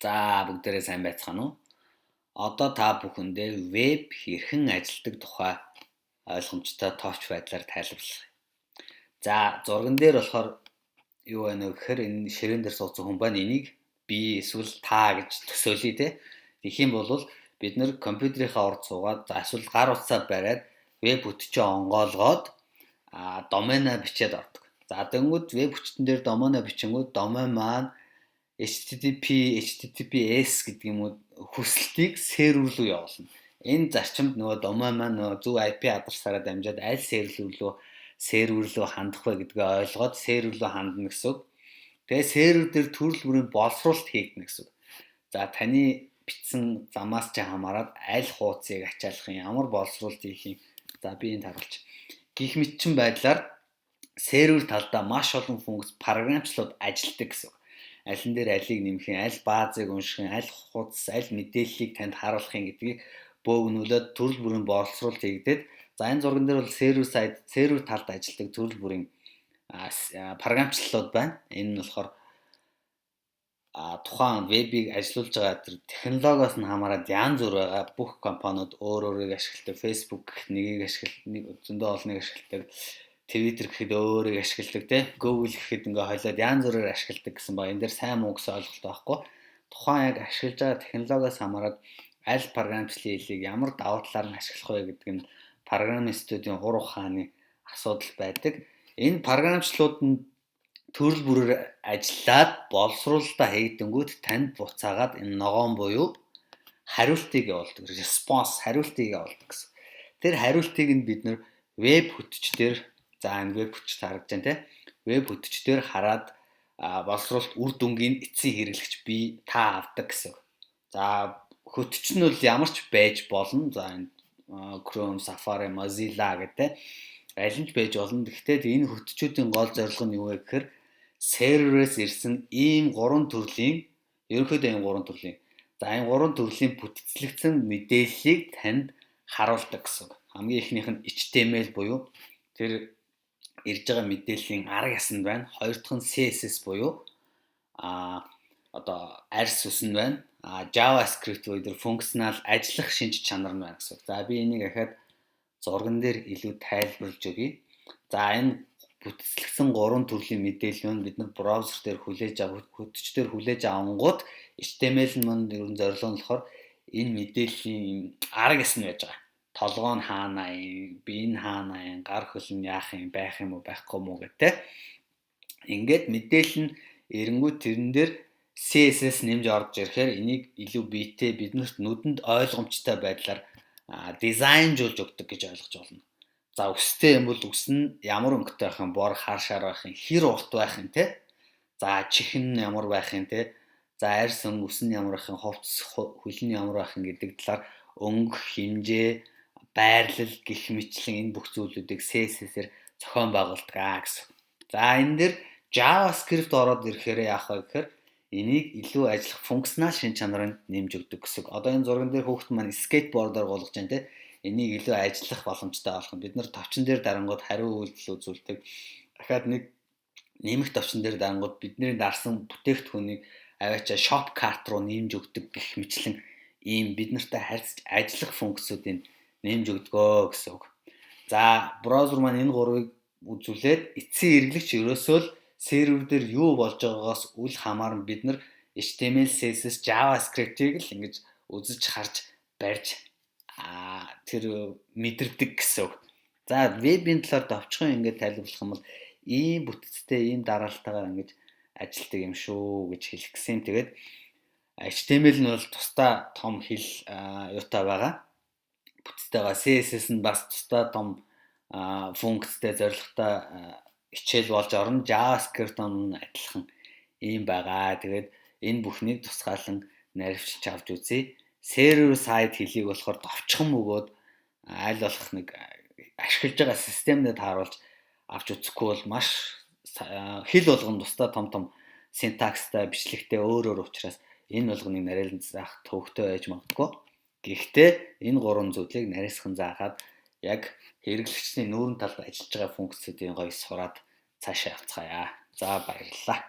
За, бүгдээрээ сайн байцгаана уу? Одоо та бүхэндээ веб хэрхэн ажилладаг тухай ойлгомжтой товч байдлаар тайлбарлая. За, зурган дээр болохоор юу байна вэ гэхээр энэ ширээн дээр суудсан хүн байна. Энийг би эсвэл та гэж төсөөлье те. Тэгэх юм бол бид нар компьютерийнхаа орд суугаад, за, эсвэл гар утсаа бариад веб хөтчөө онгойлгоод доменоо бичээд ордог. За, тэгэнгүүт веб хүчтэн дээр доменоо бичингүүт домен маань HTTP, HTTPS гэдэг юм уу хүсэлтийг сервер рүү явуулна. Энэ зарчимд нөгөө домен маань нөгөө зөв IP адресаараа дамжаад аль сервер рүү хандах вэ гэдгээ ойлгоод сервер рүү хандна гэсэн үг. Тэгээ сервер дээр төрөл бүрийн боловсруулалт хийгдэнэ гэсэн үг. За, таны бичсэн замаас чи хамаарат аль хуудсыг ачаалах юм, ямар боловсруулалт хийх юм. За, би энд харуулж. Гэх мэтчин байдлаар сервер талдаа маш олон функц, програмчлалууд ажилладаг гэсэн үг. Алин дээр алийг нэмэх юм, аль баазыг унших юм, аль хуудас, аль мэдээллийг танд харуулах юм гэдгийг бөөгнүүлээд төрөл бүрийн боловсруулалт хийгдээд, за, энэ зурган дээр бол server side, сервер талд ажилладаг төрөл бүрийн програмчлалууд байна. Энэ нь болохоор тухайн вебийг ажилуулж байгаа тэр технологиос нь хамаарат янз бүр байгаа. Бүх компаниуд өөр өөрийг ашигладаг. Facebook гэх нэгийг ашигладаг, нэг зөндөө олныг ашигладаг. Twitter гэхэд өөрийг ашигладаг те. Google гэхэд ингээ хойлоод янз бүрээр ашигладаг гэсэн ба энэ дээр сайн муу гэсэн ойлголт байхгүй. Тухайн яг ашиглаж байгаа технологиос хамаарат аль програмчлалын хэлийг ямар давуу талаар нь ашиглах вэ гэдэг нь программистуудын ур ухааны асуудал байдаг. Энэ програмчлалууд нь төрөл бүрээр ажиллаад боловсруулалтаа хийгдэнгүүт танд буцаагаад энэ ногоон буюу хариултыг явуулдаг. Response, хариултыг явуулдаг гэсэн. Тэр хариултыг нь бид нар веб хөтч дээр, за, энэ веб хөтч харагдаж байна те. Веб хөтч дээр хараад боловсруулалт үр дүнгийн эцсийн хэрэглэгч би та авдаг гэсэн. За, хөтч нь бол ямар ч байж болно. За, энэ Chrome, Safari, Mozilla гэдэг аль нь ч байж болно. Гэхдээ энэ хөтчүүдийн гол зорилго нь юу вэ гэхээр серверээс ирсэн ийм гурван төрлийн, ерөнхийдөө ийм гурван төрлийн, за, энэ гурван төрлийн бүтцлэгдсэн мэдээллийг танд харуулдаг гэсэн. Хамгийн эхнийх нь HTML буюу тэр ирж байгаа мэдээллийн арга ясанд байна. Хоёр дахь нь CSS буюу одоо арьс үс нь байна. JavaScript буюу тэр функционал ажиллах шинж чанар нь байна гэсэн. За, би энийг ахаад зурган дээр илүү тайлбарлаж өгье. За, энэ бүтцлэгдсэн гурван төрлийн мэдээлэл нь бид нар браузер дээр хүлээж авах, хөтч дээр хүлээж авангууд HTML нь маань ер нь зорилго нь болохоор энэ мэдээллийн арга яс нь байж байгаа. Толгоо нь хаана юм, бие нь хаана юм, гар хөл нь яах юм, байх юм уу, байхгүй юм уу гэдэг. Ингээд мэдээлэл нь эренгүүт тэрэн дээр CSS нэмж орж ирэхээр энийг илүү биетэй, биднэрт нүдэнд ойлгомжтой байдлаар дизайнжуулж өгдөг гэж ойлгож байна. За, үстэй юм бол үс нь ямар өнгөтэй байх юм, бор, хар, шар байх юм, хэр урт байх юм те. За, чихэн нь ямар байх юм те. За, арьс өнгө, үс нь ямар байх юм, хувцас, хөл нь ямар байх юм гэдэг талаар өнгө, хэмжээ, байрлал гэх мэтчлэн энэ бүх зүйлүүдийг CSS-ээр зохион байгуулдаг аа гэсэн. За, энэ дээр JavaScript ороод ирэхээр яах вэ гэхээр энийг илүү ажиллах функционал шин чанарыг нэмж өгдөг гэсэн. Одоо энэ зурган дээр хүүхэд маань скейтбордоор гулгаж байна те, энийг илүү ажиллах боломжтой болох. Бид нар товчон дээр дарангууд хариу үйлдэл үзүүлдэг. Дахиад нэг нэмэх товчон дээр дарангууд бидний дарсан бүтээгдэхүүнийг аваачаа shop cart руу нэмж өгдөг гэх мэтчлэн ийм бид нартай харьцаж ажиллах функцүүдийг нэмж өгдөгөө гэсэн үг. За, браузер маань энэ гурвыг үзүүлээд эцсийн хэрэглэгч ерөөсөө л сервер дээр юу болж байгаагаас үл хамааран бид нар HTML, CSS, JavaScript-ийг л ингэж үзэж харж барьж тэр мэдэрдэг гэсэн үг. За, вебийн талаар товчхон ингээд тайлбарлах юм бол ийм бүтцтэй, ийм дараалтайгаар ингэж ажилладаг юм шүү гэж хэлэх гэсэн. Тэгээд HTML нь бол тусдаа том хэл юутай байгаа. Бүтцтэйгаа CSS нь бас тусдаа том функцтэй, зорилготой хичээл болж орно. JavaScript нь адилхан ийм байгаа. Тэгээд энэ бүхнийг тусгаалan наривчилж авч үзье. Server side хэлийг болохоор товчхон бөгөөд аль болох нэг ашиглаж байгаа системдээ тааруулж авч үзэхгүй бол маш хэл болгон тусдаа том том синтакстай, бичлэгтэй өөр өөр учраас энэ болгоныг нарийнлан заах төвөгтэй байж магадгүй. Гэхдээ энэ гурван зүйлийг нарийсхан заахад яг хэрэглэгчдийн нүүрэн талд ажиллаж байгаа функцүүдийн гоё сураад цаашаа явцгаая. За, баярлалаа.